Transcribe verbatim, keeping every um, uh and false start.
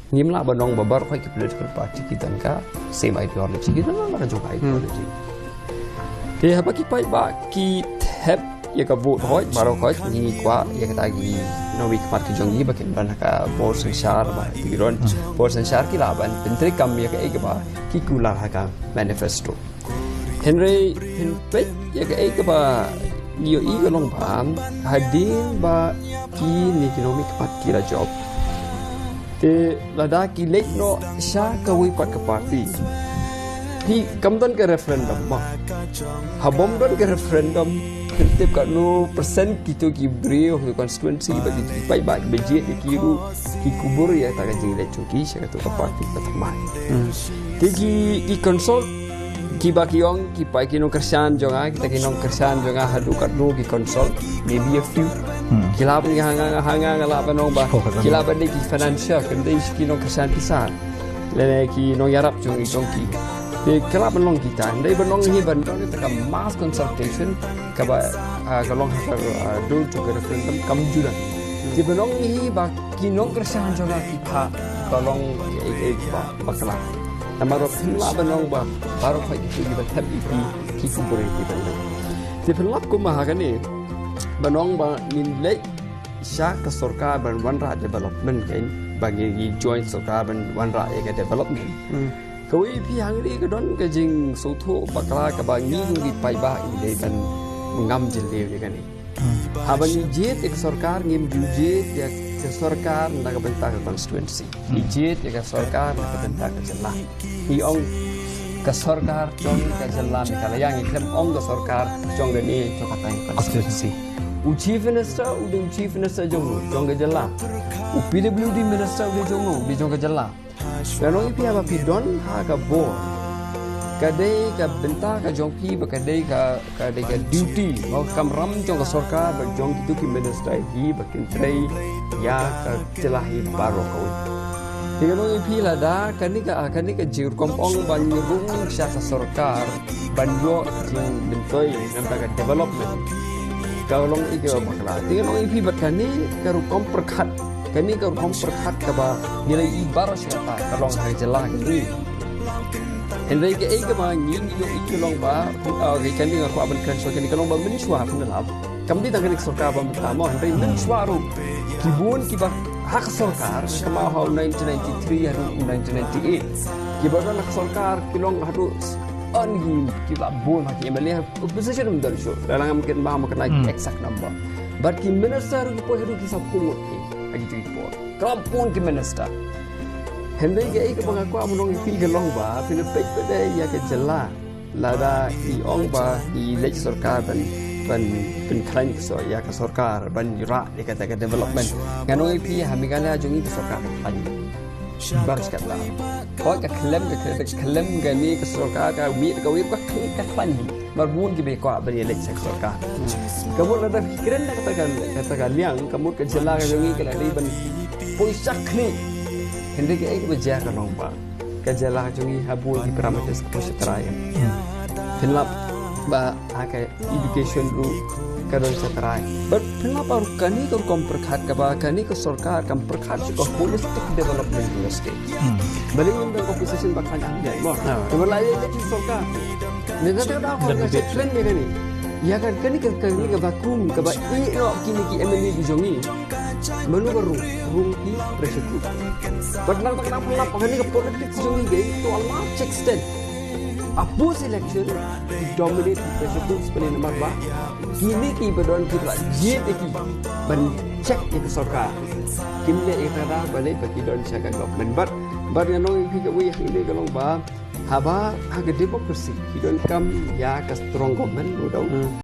Ngim lah ban ong ba baroh ki political party ki don ka same ideology, ki don la ka jong ka ideology. Te haba ki paidbah ki thep ïa ka vote hoi, baroh hoi, ngi kwah ïa kata ki nongmihkhmat ki jong ngi ba kin don ha ka bor synshar, ba ki don bor synshar, ki lah ban pyntreikam ïa kaei kaba ki kular ha ka manifesto. Hynrei phin peit ïa kaei kaba ngi ïohi ka long ba hadien ba kine ki nongmihkhmat ki la jop, te lada ki leit noh sha kawei pat ka party, phi, kam don ka referendum mo. Haba ym don ka referendum, phin tip katno percent kito ki briew ha ka constituency bad ki paidbah ba jied ïa ki ruh ki kubur ïa kata ka jingleit jong ki sha kato ka party ka thymmai. Te ki, ki consult kiba ki ong, ki paid ki nongkyrshan jong nga, kita ki nongkyrshan jong nga haduh katno ki consult, maybe a few. Ki lah ban, ha nga, ha nga nga lah ban ong ba ki lah ban dei ki financier, kam dei ki nongkyrshan pisa, lane ki nongïarap jong, jong ki. Te ki lah ban long kita, hynrei ban ong hi ban don kita ka mass consultation kaba, ah, ka long ha ka, ah, dur jong ka referendum kam ju don. Te ban ong hi ba ki nongkyrshan jong nga ki phah, ka long kaei kaei ba bakla. Namar ba phin lah ban ong ba baroh phi kito kiba thep ïa ki, ki kubur ïa ki ban long. Te phin lap kumba ha kane ban ong ba ngin leit sha ka sorkar ban wanrah development, kan, ba ngi, ngi join sorkar ban wanrah ïa ka development. Kawei phi, hangne ka don ka jingsngewthuh bakla kaba ngi ruh ngi paidbah ngi dei ban ngam jylliew ïa kane. Haba ngi jied ïa ka sorkar, ngim ju jied ïa ka sorkar na ka bynta ka constituency. Ngi jied ïa ka sorkar na ka bynta ka jylla. Ngi ong ka sorkar jong ka jylla Meghalaya, ngi khlem ong ka sorkar jong kane jong katei ka constituency. U Chief Minister u dei u Chief Minister jong, jong ka jylla. U P W D Minister u dei jong, u dei jong ka jylla. Ngan ong ïa phi, haba phi don ha ka bor, ka dei ka bynta ka jong phi, ba ka dei ka, ka dei ka duty, ka kamram jong ka sorkar bad jong kito ki minister hi ba kin trei ïa ka jylla hi baroh kawei. Te ngan ong ïa phi, lada kane ka, kane ka jingrukom ong ba ngi rung sha ka sorkar ban ïoh jingmyntoi na ka development, ka long ïa ka bakla. Te ngan ong ïa phi, bad kane ka rukom pyrkhat, kane ka rukom pyrkhat kaba ngi la ïohi baroh shi katta ka long ha ka jylla ka jong ngi. Hynrei kaei kaba ngi ïohi ka long ba, ah, okay, kane nga kwah ban kren shuwa, kane ka long ba mynshuwa pynlap. Kam dei tang kane ka sorkar ba mynta mo, hynrei mynshuwa ruh ki bun kiba ha ka sorkar, kynmaw ha u nineteen ninety-three haduh u nineteen ninety-eight, kiba don ha ka sorkar ki long haduh, yn ki, kiba bun ha ki M L A, opposition ym don shuh. Lada ngam kynmaw, ngam kynmaw exact number. Bad ki minister ruh ki poi haduh ki saphew ngut ki ha kito ki por. Khlem pun ki minister. Hynrei kaei kaba nga kwah ban ong ïa phi ka long ba phin peit pat ïa ka jylla. Lada i ong ba i leit sorkar ban, ban, ban khlaiñ ka sor-, ïa ka sorkar ban rah ïa kata ka development. Ngan ong ïa phi, ha Meghalaya jong ngi ka sorkar ka khlaiñ. Bad ka kata, hooid, ka khlem, ka khlem, ka khlem kane ka sorkar, ka mih kawei ruh ka khlem, ka khlaiñ hi. Namar bun kiba kwah ban ïaleit sha ka sorkar. Ka mut lada phi kren da kata ka, kata ka liang, ka mut ka jylla ka jong ngi ka la dei ban poi sha khlieh. Hynrei kaei kaba jia ka long ba ka jylla ka jong ngi ha bun ki parameters ka poi sha trai. Phin lap ba ha ka education ruh ka don sha trai. But phin lap ba ruh kane ka rukom pyrkhat kaba kane ka sorkar kam pyrkhat shuh ka holistic development jong ka state. Balei ngim don opposition ba khlaiñ ahkmen mo? Namar la ïaleit sha sorkar. Nangta ka dei ka trend ïa kane. Ïa ka, kane ka, kane ka vacuum kaba ïeh noh kine ki M L A ki jong ngi. Mano ba rung, rung ki pressure group. Bad nangta ka dei ka lap kane ka politics jong ngi ka, to a large extent, a post election, ki dominate ki pressure groups, balei namar ba kine kiba don kiba la jied ïa ki ban check ïa ka sorkar. Kim leh ïa kata balei ba ki don sha ka government. Bad, bad ngan ong ïa phi kawei ha kane ka long ba haba ha ka democracy ki donkam ïa ka strong government, no doubt.